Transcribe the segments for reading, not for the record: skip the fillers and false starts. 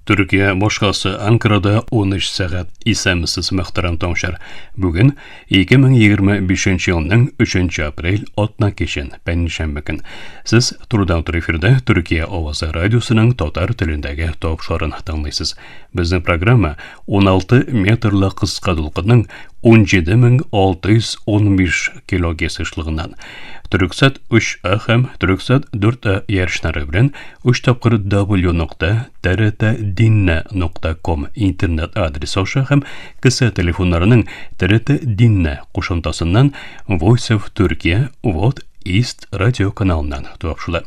Төркия башкаласы Анкарада 13 сәгать. Исәнмесез, мөхтәрәм тыңлаучылар. Бүген 2025 елның 3 апрель атна кичен, пәнҗешәмбе көн. Сез турыдан-туры эфирда Төркия авазы радиосының татар телендәге тапшыруын тыңлыйсыз. Безнең программа 16 метрлы кыска дулкынның 17615 килогерц ешлыгыннан Төрексат 3А һәм Төрексат 4А ярышлары белән 3 тапкыр w нокта trtdinne.com интернет адресы аша һәм кесә телефоннарының TRT Dinle кушымтасыннан Voice of Turkey World East радио каналыннан тапшырыла.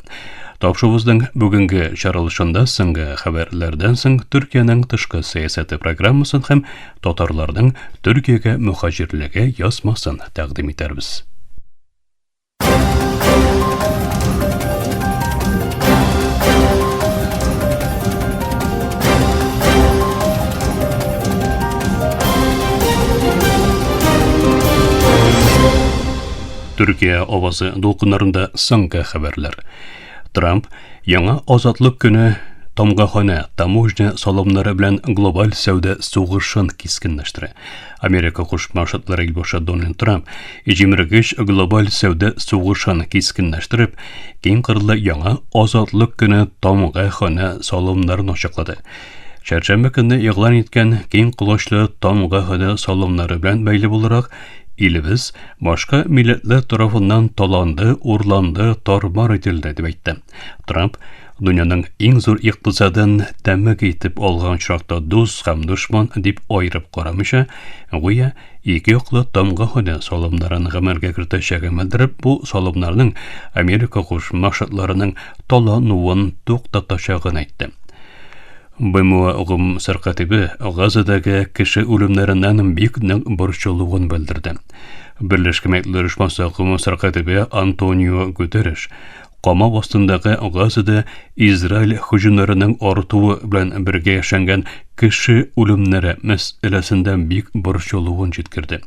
Тапшыруыбызның бүгенге чаралышында соңгы хәбәрләрдән соң Төркиянең тышкы сәясәте программасын һәм татарларның Төркиягә мөхаҗирлеге язмасын тәкъдим итәрбез. Төркия авазы дулкыннарында соңгы хәбәрләр. Трамп яңа азатлык көне тамгаханә, таможня салымнары белән глобаль сәүдә сугышын кискенләштерә. Америка Кушма Штатлары илбашы Дональд Трамп җимергеч глобаль сәүдә сугышын кискенләштереп, киң кырлы яңа азатлык көне тамгаханә салымнарын ачыклады. Чәршәмбе көнне игълан иткән киң колачлы тамгаханә салымнары белән бәйле буларак, илебез башка милләтләр тарафыннан таланды, урланды, тар-мар ителде, дип әйтте. Трамп дөньяның иң зур икътисадын тәмәке итеп алган очракта дус һәм дошман дип аерып карамыйча, гүя ике яклы тамгаханә салымнарын гамәлгә кертәчәген белдереп, бу салымнарның Америка Кушма Штатларының талануын туктатачагын әйтте. БМО гом сәркатибе Газадагы кеше үлемнәреннән бик нык борчылуын белдерде. Берләшкән Милләтләр Оешмасы гомум сәркатибе Антонио Гутерреш камау астындагы Газада Израиль һөҗүмнәренең артуы белән бергә яшәнгән кеше үлемнәре мәсьәләсендә бик борчылуын җиткерде.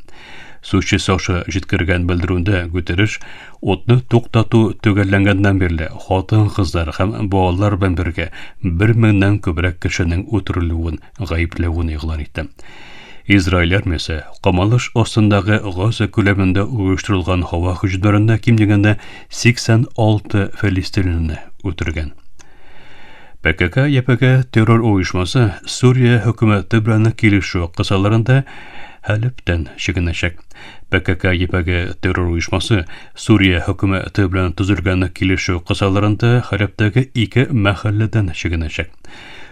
Сүзче Саша җиткергән белдерүендә Гутерреш утны туктату төгәлләнгәннән бирле хатын-кызлар һәм балалар белән бергә бер меңнән күбрәк кешенең үтерелүен гаепләвен игълан итте. Израиль армиясе камалыш астындагы Газа күләмендә оештырылган һава һөҗүмнәрендә ким дигәндә 86 фәлистинлыны үтергән. ПКК-ЯПГ террор оешмасы Сүрия хөкүмәте белән килешү кысаларында Хәлептән чигенәчәк. ПКК-ЯПГ террор оешмасы Сүрия хөкүмәте белән төзелгән килешү кысаларында Хәлептәге ике мәхәлләдән чигенәчәк.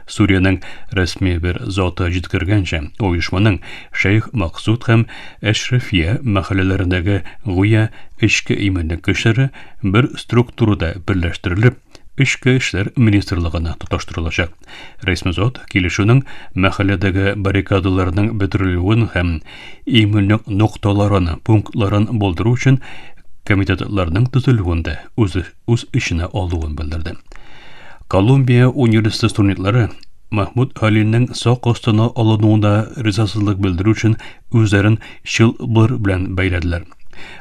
Сүриянең рәсми бер заты җиткергәнчә, оешманың Шәйх Максуд һәм Әшрәфия мәхәлләләрендәге гүя эчке иминлек көчләре бер структурада берләштерелеп, Эчке эшләр министрлыгына тоташтырылачак. Рәсми зат килешүнең мәхәлләдәге баррикадаларның бетерелүен һәм иминлек нокталарын, пунктларын булдыру өчен комитетларның төзелүен дә үз үз эченә алуын белдерде. Колумбия университеты студентлары Мәхмүд Халилнең сак астына алынуына ризасызлык белдерү өчен үзләрен чылбыр белән бәйләделәр.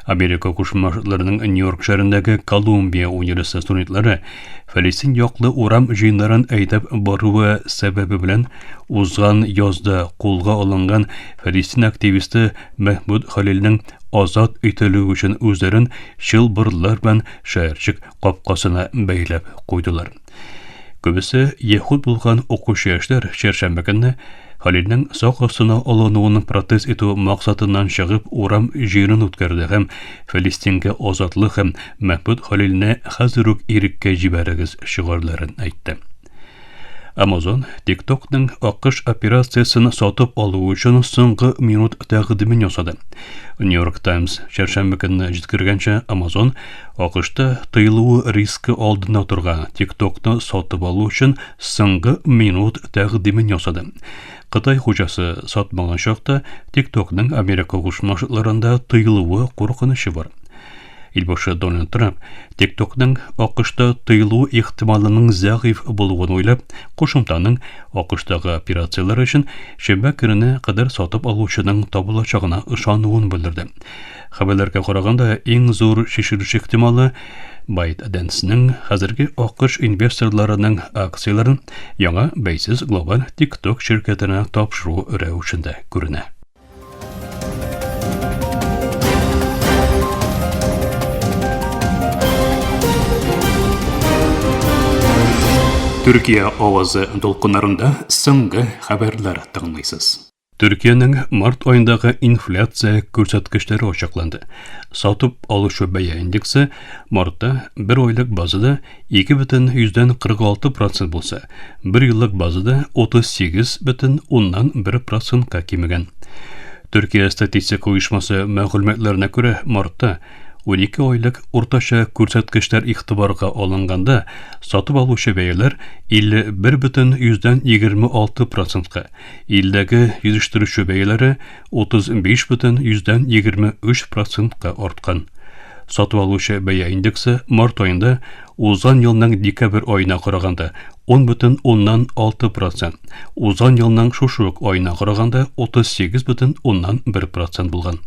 Америка Кушма Штатларының Нью-Йорк шәһәрендәге Колумбия университеты студентлары Фәлистин яклы урам җыеннарын әйдәп баруы сәбәбе белән узган язда кулга алынган Фәлистин активисты Мәхмүд Халилнең азат ителүе өчен үзләрен чылбырлар белән шәһәрчек капкасына бәйләп куйдылар. Күбесе яһүд булган укучы яшьләр чәршәмбе көнне Халилнең сак астына алынуын протест итү максатыннан чыгып урам җыенын үткәрде һәм Фәлистингә азатлык һәм Мәхмүд Халилне хәзер үк иреккә җибәрегез шигарләрен әйтте. Amazon TikTok-ның АКШ операциясен сатып алу өчен соңгы минут тәкъдимен ясады. New York Times чәршәмбе көнне җиткергәнчә, Amazon АКШта тыелуы рискы алдында торган TikTok-ны сатып алу өчен соңгы минут тәкъдимен ясады. Кытай хуҗасы сатмаган чакта TikTok-ның Америка Кушма Штатларында тыелуы куркынычы бар. Илбашы Дональд Трамп TikTok-ның АКШта тыелу ихтималының зәгыйфь булуын уйлап, кушымтаның АКШтагы операцияләр өчен шимбә көненә кадәр сатып алучының табылачагына ышануын белдерде. Хәбәрләргә караганда, иң зур чишелеш ихтималы ByteDance-ның хәзерге АКШ инвесторларының акцияләрен яңа бәйсез глобаль TikTok ширкәтенә тапшыру рәвешендә күренә. Төркия авазы дулкыннарында соңгы хәбәрләр тыңлыйсыз. Төркиянең март аендагы инфляция күрсәткечләре ачыкланды. Сатып алучы бәя индексы мартта бер айлык базада 2,46 процент булса, бер еллык базада 38,1 процентка кимегән. Төркия статистика оешмасы мәгълүматларына күрә, мартта 12 айлык уртача күрсәткечләр игътибарга алынганда, сатып алучы бәяләр 51,26 процентка, илдәге җитештерүче бәяләре 35,23 процентка арткан. Сатып алучы бәя индексы март аенда узган елның декабрь аена караганда 10,6 процент, узган елның шушы ук аена караганда 38,1 процент булган.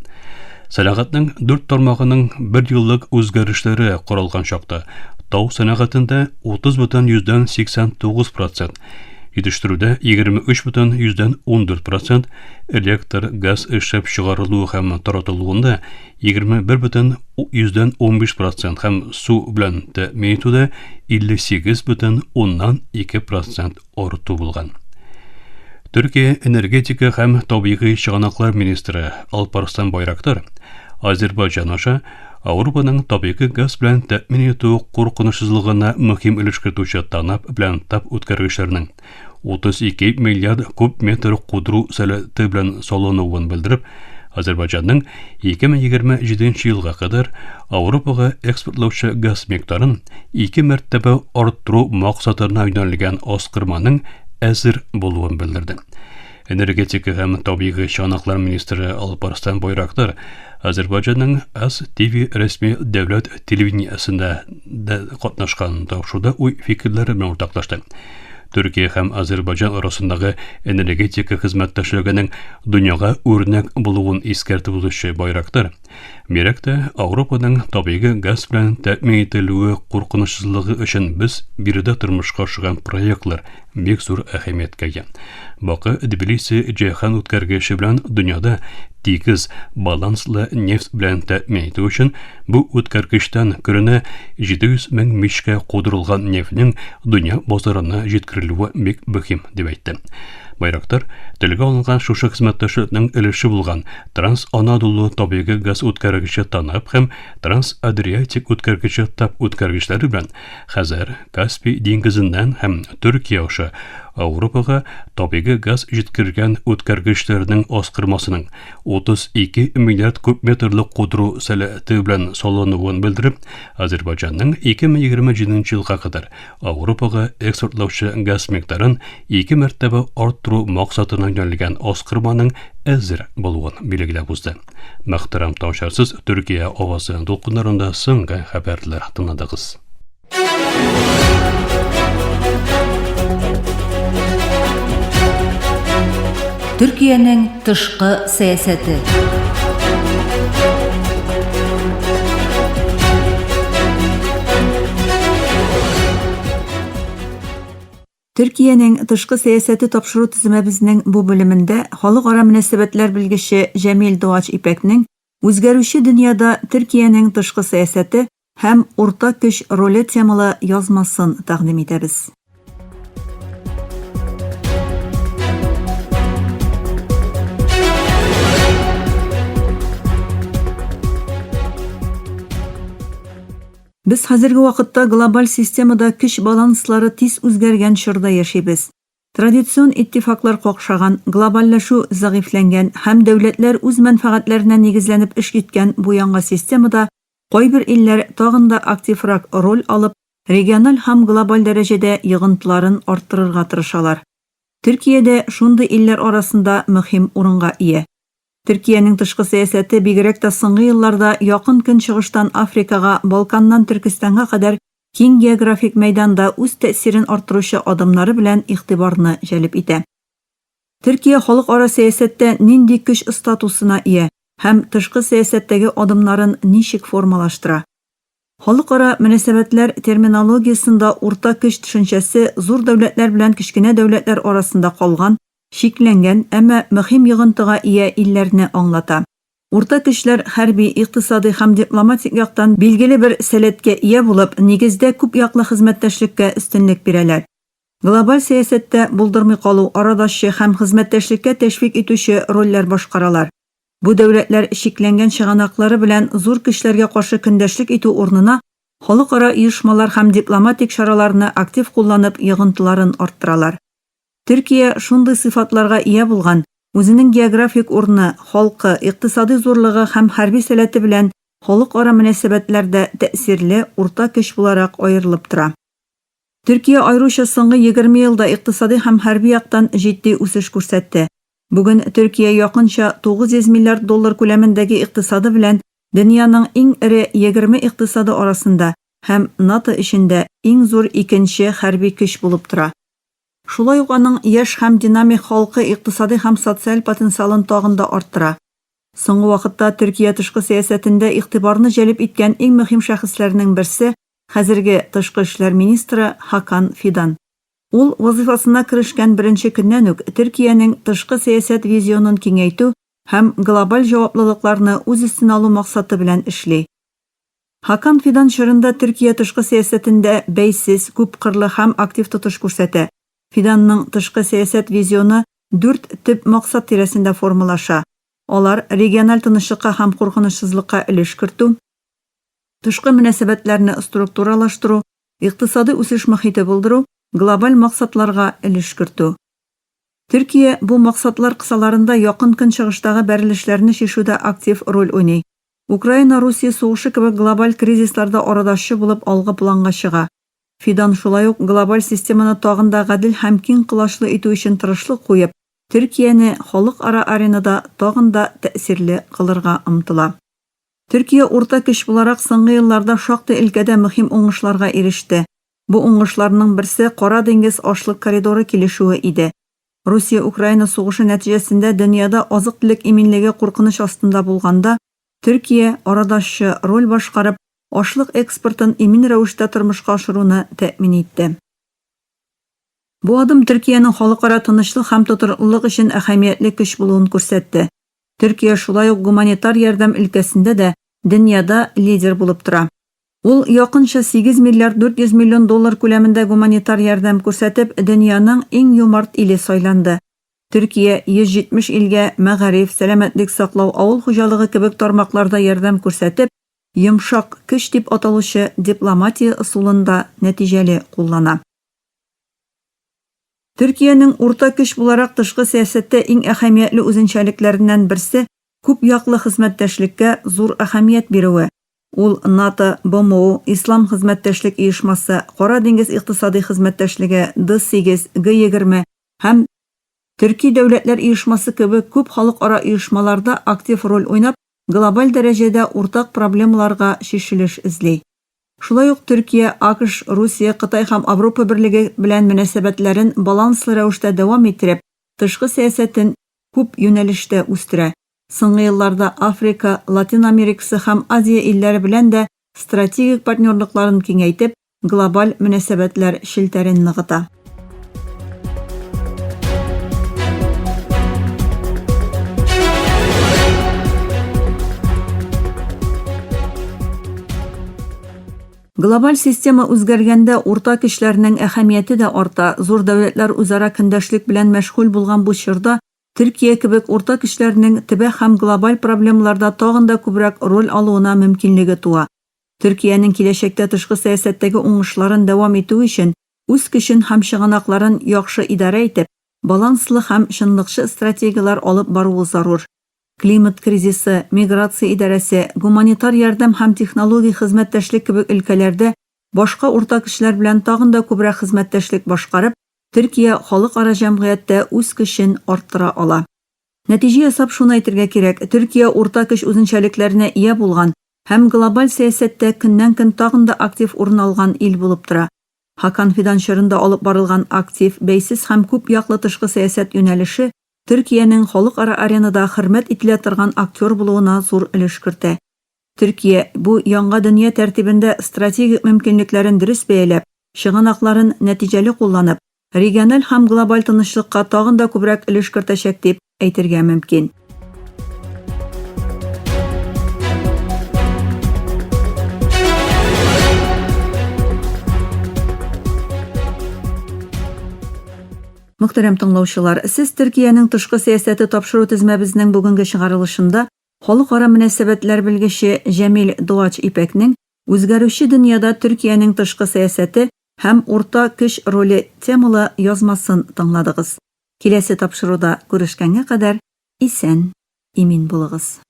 Сәнәгатьнең дүрт тармагының бер еллык үзгәрешләре каралган чакта, тау сәнәгатендә 30,89 процент, җитештерүдә 23,14 процент, электр, газ эшләп чыгарылуы һәм таратылуында 21,15 процент һәм су белән тәэмин итүдә 58,2 процент арту булган. Төркия энергетика һәм табигый чыганаклар министры Алпарслан Байрактар Азербайҗан аша Ауропаның табигый газ белән тәэмин итү куркынычсызлыгына мөһим өлеш кертүче ТАНАП белән ТАП үткәргечләренең 32 миллиард куб метр кудыру сәләте белән салынуын белдереп, Азербайҗанның 2027 елга кадәр Ауропага экспортлаучы газ микъдарын ике мәртәбә арттыру максатына юнәлгән аскырманың әзер булуын белдерде. Энергетика һәм табигый чыганаклар министры Алпарслан Байрактар Азербайҗанның Аз ТВ рәсми дәүләт телевидениесендә дә катнашкан тапшыруда уй фикерләре белән уртаклашты. Төркия һәм Азербайҗан арасындагы энергетика хезмәттәшлегенең дөньяга үрнәк булуын искәртеп узучы Байрактар, бигрәк тә Ауропаның табигый газ белән тәэмин ителүе куркынычсызлыгы өчен без биредә тормышка ашырган проектлар бик зур әһәмияткә ия. Бакы Тбилиси Җәйхан үткәргече белән дөньяда тигез, баланслы нефть белән тәэмин итү өчен бу үткәргечтән көненә 700 мең мичкә кудырылган нефтьнең дөнья базарына җиткерелүе бик мөһим, дип әйтте. Байрактар телгә алынган шушы хезмәттәшлекнең өлеше булган Транс-Анадолу табигый газ үткәргече ТАНАП һәм Транс-Адриатик үткәргече ТАП үткәргечләре белән Хәзәр, Каспий диңгезеннән һәм Төркия аша Ауропага табигый газ җиткергән үткәргечләрнең аскырмасының 32 миллиард куб метрлык кудыру сәләте белән салынуын белдереп, Азербайҗанның 2027 елга кадәр Ауропага экспортлаучы газ микъдарын ике мәртәбә арттыру максатына юнәлгән аскырманың әзер булуын билгеләп узды. Мөхтәрәм таушарсыз Төркия авазы дулкыннарында соңгы хәбәрләр тыңладыгыз. Төркиянең тышкы сәясәте. Төркиянең тышкы сәясәте тапшыру төземәбезнең бу бүлемендә халыкара мөнәсәбәтләр белгече Җәмил Дуач Ипәкнең Үзгәрүче дөньяда Төркиянең тышкы сәясәте һәм урта көч роле темалы язмасын тәкъдим итәбез. Без хәзерге вакытта глобаль системада көч баланслары тиз үзгәргән чорда яшибез. Традицион иттифаклар какшаган, глобальләшү зәгыйфьләнгән һәм дәүләтләр үз мәнфәгатьләренә нигезләнеп эш иткән бу яңа системада кайбер илләр тагын да активрак роль алып, региональ һәм глобаль дәрәҗәдә йогынтыларын арттырырга тырышалар. Төркия дә шундый илләр арасында мөһим урынга ия. Төркиянең тышкы сәясәте бигрәк тә соңгы елларда Якын Көнчыгыштан Африкага, Балканнан Төркестанга кадәр киң географик мәйданда үз тәэсирен арттыручы адымнары белән игътибарны җәлеп итә. Төркия халыкара сәясәттә нинди көч статусына ия һәм тышкы сәясәттәге адымнарын ничек формалаштыра? Халыкара мөнәсәбәтләр терминологиясендә урта көч төшенчәсе зур дәүләтләр белән кечкенә дәүләтләр арасында калган, чикләнгән, әмма мөһим йогынтыга ия илләрне аңлата. Урта көчләр хәрби, икътисадый һәм дипломатик яктан билгеле бер сәләткә ия булып, нигездә күпьяклы хезмәттәшлеккә өстенлек бирәләр. Глобаль сәясәттә булдырмый калу, арадашчы һәм хезмәттәшлеккә тәшвик итүче рольләр башкаралар. Бу дәүләтләр чикләнгән чыганаклары белән зур көчләргә каршы көндәшлек итү урынына халыкара оешмалар һәм дипломатик чараларны актив кулланып йогынтыларын арттыралар. Төркия шундый сыйфатларга ия булган, үзенең географик урыны, халкы, икътисадый зурлыгы һәм хәрби сәләте белән халыкара мөнәсәбәтләрдә тәэсирле урта көч буларак аерылып тора. Төркия аеруча соңгы 20 елда икътисадый һәм хәрби яктан җитди үсеш күрсәтте. Бүген Төркия якынча 900 миллиард доллар күләмендәге икътисады белән дөньяның иң эре 20 икътисады арасында һәм НАТО эчендә иң зур икенче хәрби көч булып тора. Шулай ук аның яшь һәм динамик халкы икътисадый һәм социаль потенциалын тагын да арттыра. Соңгы вакытта Төркия тышкы сәясәтендә игътибарны җәлеп иткән иң мөһим шәхесләрнең берсе, хәзерге тышкы эшләр министры Хакан Фидан. Ул вазыйфасына керешкән беренче көннән үк Төркиянең тышкы сәясәт визионын киңәйтү һәм глобаль җаваплылыкларны үз өстенә алу максаты белән эшли. Хакан Фидан чорында Төркия тышкы сәясәтендә бәйсез, күпкырлы һәм актив тотыш күрсәтә. Фиданның тышкы сәясәт визионы дүрт төп максат тирәсендә формалаша. Алар, региональ тынычлыкка һәм куркынычсызлыкка өлеш кертү, тышкы мөнәсәбәтләрне структуралаштыру, икътисадый үсеш мохите булдыру, глобаль максатларга өлеш кертү. Төркия бу максатлар кысаларында Якын Көнчыгыштагы бәрелешләрне чишүдә актив роль уйный. Украина-Русия сугышы кебек глобаль кризисларда арадашчы булып алгы планга чыга. Фидан шулай ук глобаль системаны тагын да гадел һәм киң колачлы итү өчен тырышлык куеп, Төркияне халыкара аренада тагын да тәэсирле кылырга омтыла. Төркия урта көч буларак соңгы елларда шактый өлкәдә мөһим уңышларга иреште. Бу уңышларның берсе Кара диңгез ашлык коридоры килешүе иде. Русия-Украина сугышы нәтиҗәсендә дөньяда азык-төлек иминлеге куркыныч астында булганда, Төркия, арадашчы роль башкарып, ашлык экспортын имин рәвештә тормышка ашыруны тәэмин итте. Бу адым Төркиянең халыкара тынычлык һәм тотрыклылык өчен әһәмиятле көч булуын күрсәтте. Төркия шулай ук гуманитар ярдәм өлкәсендә дә дөньяда лидер булып тора. Ул якынча 8 миллиард 400 миллион доллар күләмендә гуманитар ярдәм күрсәтеп, дөньяның иң юмарт иле сайланды. Төркия 170 илгә мәгариф, сәламәтлек саклау, авыл хуҗалыгы кебек тармакларда ярдәм күрсәтеп, йомшак көч дип аталучы дипломатия ысулын да нәтиҗәле куллана. Төркиянең урта көч буларак тышкы сәясәттә иң әһәмиятле үзенчәлекләреннән берсе, күп яклы хезмәттәшлеккә зур әһәмият бирүе. Ул НАТО, БМО, Ислам хезмәттәшлек оешмасы, Кара диңгез икътисадый хезмәттәшлеге, Д-8, Г-20 һәм Төрки дәүләтләр оешмасы кебек күп халыкара оешмаларда актив роль уйнап, глобаль дәрәҗәдә уртак проблемаларга чишелеш эзли. Шулай ук Төркия, АКШ, Русия, Кытай һәм Авропа Берлеге белән мөнәсәбәтләрен баланслы рәвештә дәвам иттереп, тышкы сәясәтен күп юнәлештә үстерә. Соңгы елларда Африка, Латин Америкасы һәм Азия илләре белән дә стратегик партнерлыкларын киңәйтеп, глобаль мөнәсәбәтләр челтәрен ныгыта. Глобаль система үзгәргәндә урта көчләрнең әһәмияте дә арта. Зур дәүләтләр үзара көндәшлек белән мәшгуль булган бу чорда Төркия кебек урта көчләрнең төбәк һәм глобаль проблемаларда тагын да күбрәк роль алуына мөмкинлеге туа. Төркиянең киләчәктә тышкы сәясәттәге уңышларын дәвам итү өчен үз көчен һәм чыганакларын яхшы идарә итеп, баланслы һәм чынлыкчы стратегияләр алып баруы зарур. Климат кризисы, миграция идарәсе, гуманитар ярдәм һәм технологик хезмәттәшлек кебек өлкәләрдә башка урта көчләр белән тагын да күбрәк хезмәттәшлек башкарып, Төркия халыкара җәмгыятьтә үз көчен арттыра ала. Нәтиҗә ясап шуны әйтергә кирәк, Төркия урта көч үзенчәлекләренә ия булган һәм глобаль сәясәттә көннән-көн тагын да актив урын алган ил булып тора. Хакан Фидан чорында алып барылган актив, бәйсез һәм күп яклы тышкы сәясәт юнәлеше Төркиянең халыкара аренада хөрмәт ителә торган актер булуына зур өлеш кертә. Төркия, бу яңа дөнья тәртибендә стратегик мөмкинлекләрен дөрес бәяләп, чыганакларын нәтиҗәле кулланып, региональ һәм глобаль тынычлыкка тагын да күбрәк өлеш кертәчәк дип әйтергә мөмкин. Мөхтәрәм тыңлаучылар, сез Төркиянең тышкы сәясәте тапшыру тезмәбезнең бүгенге чыгарылышында халыкара мөнәсәбәтләр белгече Җәмил Дуач Ипәкнең Үзгәрүче дөньяда Төркиянең тышкы сәясәте һәм урта көч роле темалы язмасын тыңладыгыз. Киләсе тапшыруда күрешкәнгә кадәр исән, имин булыгыз.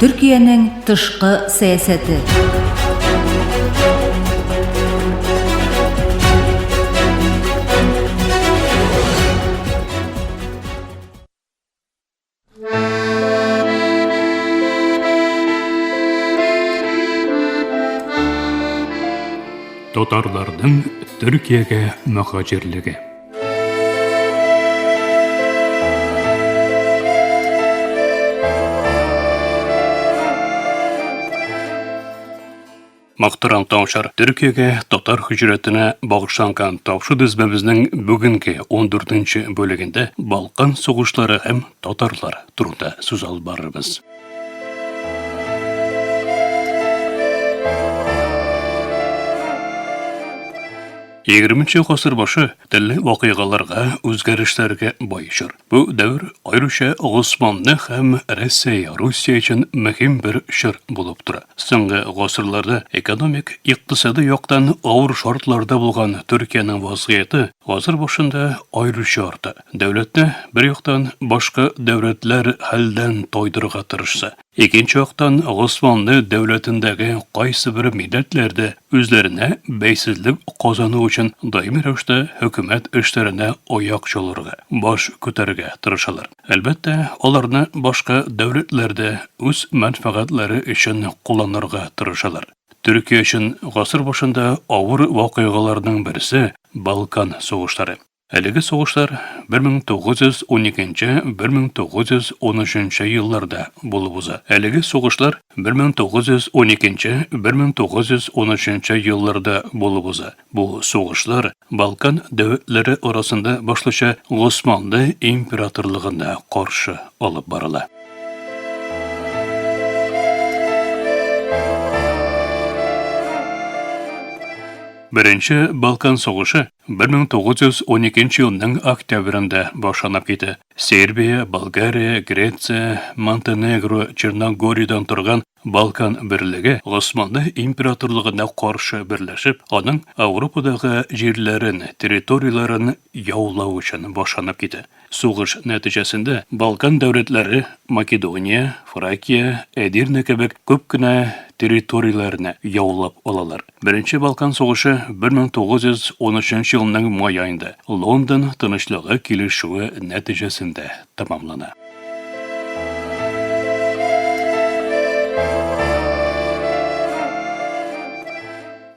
Төркиянең тышкы сәясәте. Татарларның Төркиягә мөхаҗирлеге. Мөхтәрәм тыңлаучылар, Төркиягә татар һиҗрәтенә багышланган тапшыру тезмәбезнең бүгенге 14 бүлегендә Балкан сугышлары һәм татарлар турында сүз алып барырбыз. Егерменче гасыр башы телле вакыйгаларга, үзгәрешләргә бай чор. Бу дәвер аеруча Госманлы һәм Рәсәй, Русия өчен мөһим бер чор булып тора. Соңгы гасырларда экономик, икътисади яктан авыр шартларда булган Төркиянең вазгыяте гасыр башында аеруча арта. Дәүләтне бер яктан башка дәүләтләр хәлдән тайдырырга тырышса, Икенче яктан, Госманлы дәүләтендәге кайсыбер милләтләр дә үзләренә бәйсезлек казану өчен даими рәвештә хөкүмәт эшләренә аяк чалырга, баш күтәрергә тырышалар. Әлбәттә, аларны башка дәүләтләр дә үз мәнфәгатьләре өчен кулланырга тырышалар. Төркия өчен гасыр башында авыр вакыйгаларның берсе, Балкан сугышлары. Әлеге сугышлар 1912-1913 елларда булып уза. Әлеге сугышлар 1912-1913 елларда булып уза. Бу сугышлар Балкан дәүләтләре арасында башлыча Госманлы императорлыгына каршы алып барыла. Беренче Балкан сугышы 1912 елның октябрендә башланып китә. Сербия, Болгария, Греция, Монтенегро, Черногориядән торган Балкан берлеге Госманлы императорлыгына каршы берләшеп, аның Ауропадагы җирләрен, территорияләрен яулау өчен башланып китә. Сугыш нәтиҗәсендә Балкан дәүләтләре Македония, Фракия, Эдирне кебек күп кенә территорияләрне яулап алалар. Беренче Балкан сугышы 1913 елның май аенда Лондон тынычлыгы килешүе нәтиҗәсендә тәмамлана.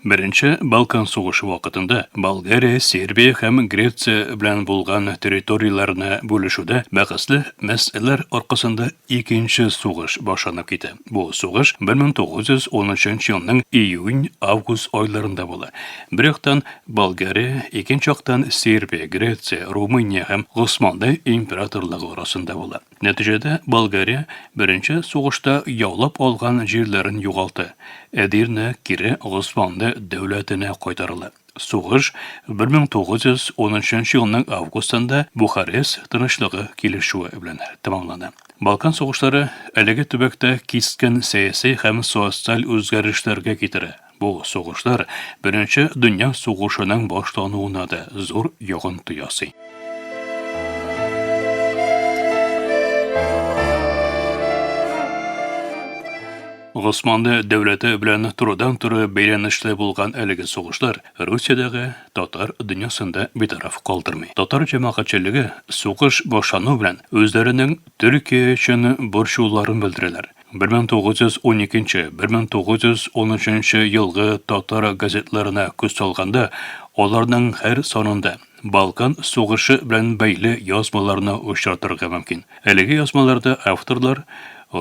Беренче Балкан сугышы вакытында Болгария, Сербия һәм Греция белән булган территорияләрне бүлешүдә бәхәсле мәсьәләләр аркасында икенче сугыш башланып китә. Бу сугыш 1913 елның июнь-август айларында була. Бер яктан Болгария, икенче яктан Сербия, Греция, Румыния һәм Госманлы императорлыгы арасында була. Нәтиҗәдә Болгария беренче сугышта яулап алган җирләрен югалты, Әдирнә кире Госманлы дәүләтенә кайтарыла. Сугыш 1913 елның августында Бухарест тынычлыгы килешүе белән тәмамлана. Балкан сугышлары әлеге төбәктә кискен сәяси һәм социаль үзгәрешләргә китерә. Бу сугышлар Беренче дөнья сугышының башлануына да зур йогынты ясый. Госманлы дәүләте белән турыдан-туры бәйләнешле булган әлеге сугышлар Русиядәге татар дөньясын да битараф калдырмый. Татар җәмәгатьчелеге сугыш башлану белән үзләренең Төркия өчен борчуларын белдерәләр. 1912, 1913 елгы татар газетларына күз салганда, аларның һәр санында Балкан сугышы белән бәйле язмаларны очратырга мөмкин. Әлеге язмаларда авторлар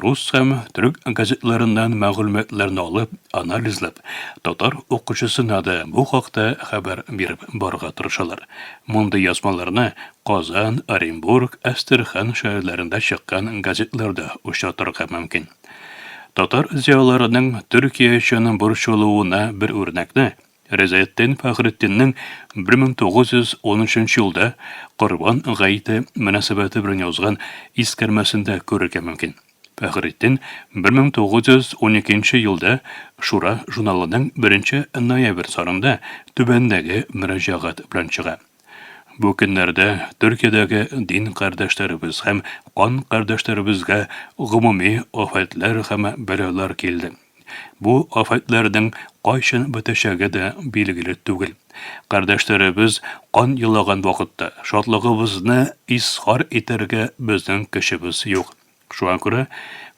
рус һәм төрек газетларыннан мәгълүматларны алып, анализлап, татар укучысына да бу хакта хәбәр биреп барырга тырышалар. Мондый язмаларны Казан, Оренбург, Әстерхан шәһәрләрендә чыккан газетларда очратырга мөмкин. Татар зыялыларының Төркия өчен борчылуына бер үрнәкне Ризаэтдин Фәхретдиннең 1913 елда Корбан гаете мөнәсәбәте белән язган искәрмәсендә күрергә мөмкин. Фәхретдин 1912 елда Шура журналының беренче ноябрь санында түбәндәге мөрәҗәгать белән чыга. Бу көннәрдә Төркиядәге дин кардәшләребез һәм кан кардәшләребезгә гомуми афәтләр һәм бәлалар килде. Бу афәтләрнең кайчан бетәчәге дә билгеле түгел. Кардәшләребез кан елаган вакытта шатлыгыбызны изһар итәргә безнең көчебез юк. Шуңа күрә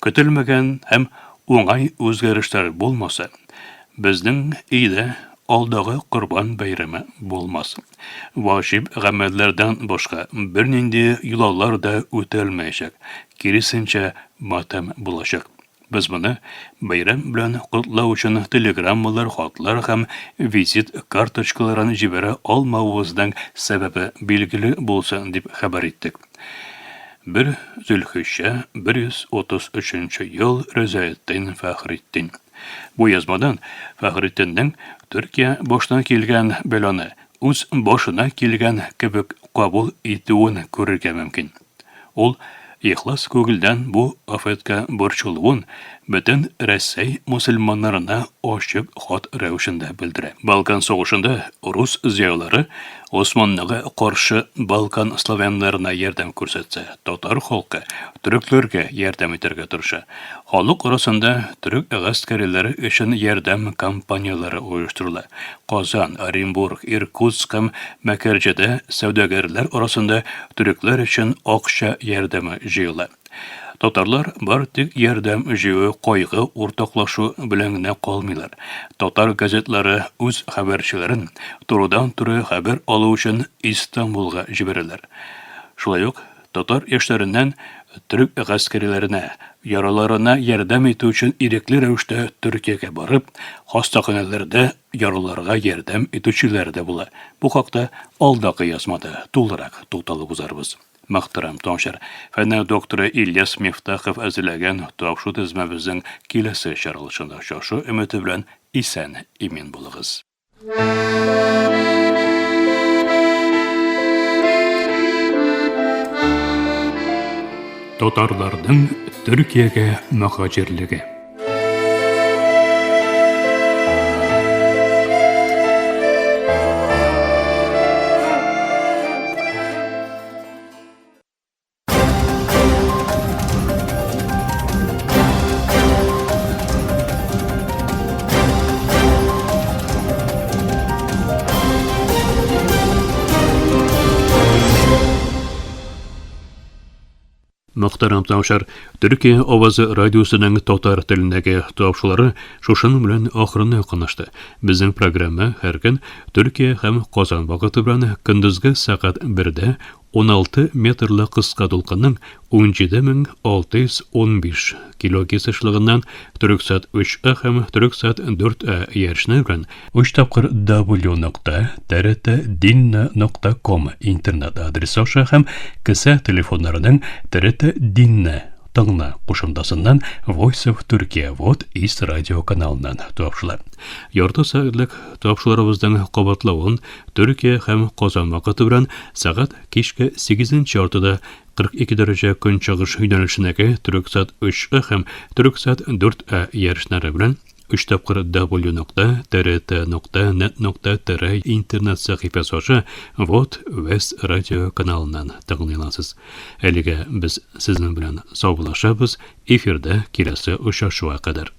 көтелмәгән һәм уңай үзгәрешләр булмаса, безнең өйдә алдагы Корбан бәйрәме булмас. Ваҗиб гамәлләрдән башка бернинди йолалар да үтәлмәячәк, киресенчә, матәм булачак. Без моны бәйрәм белән котлау өчен телеграммалар, хатлар һәм визит карточкаларын җибәрә алмавыбызның сәбәбе билгеле булсын дип хәбәр иттек. 1 Зөлхиҗҗә 133 нче ел Ризаэтдин Фәхретдин. Бу язмадан Фәхретдиннең Төркия башына килгән бәланы үз башына килгән кебек кабул итүен күрергә мөмкин. Ул ихлас күңелдән бу афәткә борчылуын бөтен Рәсәй мөселманнарына ачык хат рәвешендә белдерә. Балкан сугышында рус зыялылары Османлыга каршы Балкан славяннарына ярдәм күрсәтсә, татар халкы төрекләргә ярдәм итәргә тырыша. Халык арасында төрек гаскәриләре өчен ярдәм кампанияләре оештырыла. Казан, Оренбург, Иркутск һәм Мәкәрҗәдә сәүдәгәрләр арасында төрекләр өчен акча ярдәме җыела. Татарлар бар тик ярдәм җыю, кайгы уртаклашу белән генә калмыйлар. Татар газетлары үз хәбәрчеләрен турыдан-туры хәбәр алу өчен Истанбулга җибәрәләр. Шулай ук татар яшьләреннән төрек гаскәриләренә, яраларына ярдәм итү өчен ирекле рәвештә Төркиягә барып, хастаханәләрдә яралыларга ярдәм итүчеләр дә була. Бу хакта алдагы язмада тулырак тукталып узарбыз. Мөхтәрәм тыңлаучылар, фәннәр докторы Ильяс Мифтахов әзерләгән тапшыру тезмәбезнең киләсе чыгарылышында очрашу өмете белән исән-имин булыгыз. Татарларның Төркиягә мөһаҗирлеге. Мөхтәрәм тыңлаучылар, Төркия авазы радиосының татар телендәге тапшырулары шушының белән ахырына якынлашты. Безнең программа һәр көн Төркия һәм Казан вакыты белән көндезге сәгать 1-дә 16 метрлы кыска дулкынның 17615 килогерц ешлыгыннан Төрексат 3А һәм Төрексат 4А иярчене белән өч тапкыр w нокта trt dinna нокта ком интернет адресы аша һәм кесә телефоннарының TRT Dinna тыңла кушымтасыннан Voice of Turkey Вот East радио каналыннан тапшыла. Ярты сәгатьлек тапшыруларыбызның кабатлавын Төркия һәм Казан вакыты белән сәгать кичке сигезенче яртыда 42 дәрәҗә көнчыгыш юнәлешендәге Төрексат 3А һәм Төрексат 4А ярышлары белән өч тапкыр w нокта trt нокта net нокта tr интернет сәхифәсе аша Вот Вест радио каналыннан тыңлый аласыз. Әлегә без сезнең белән саубуллашабыз, эфирда киләсе очрашуга кадәр.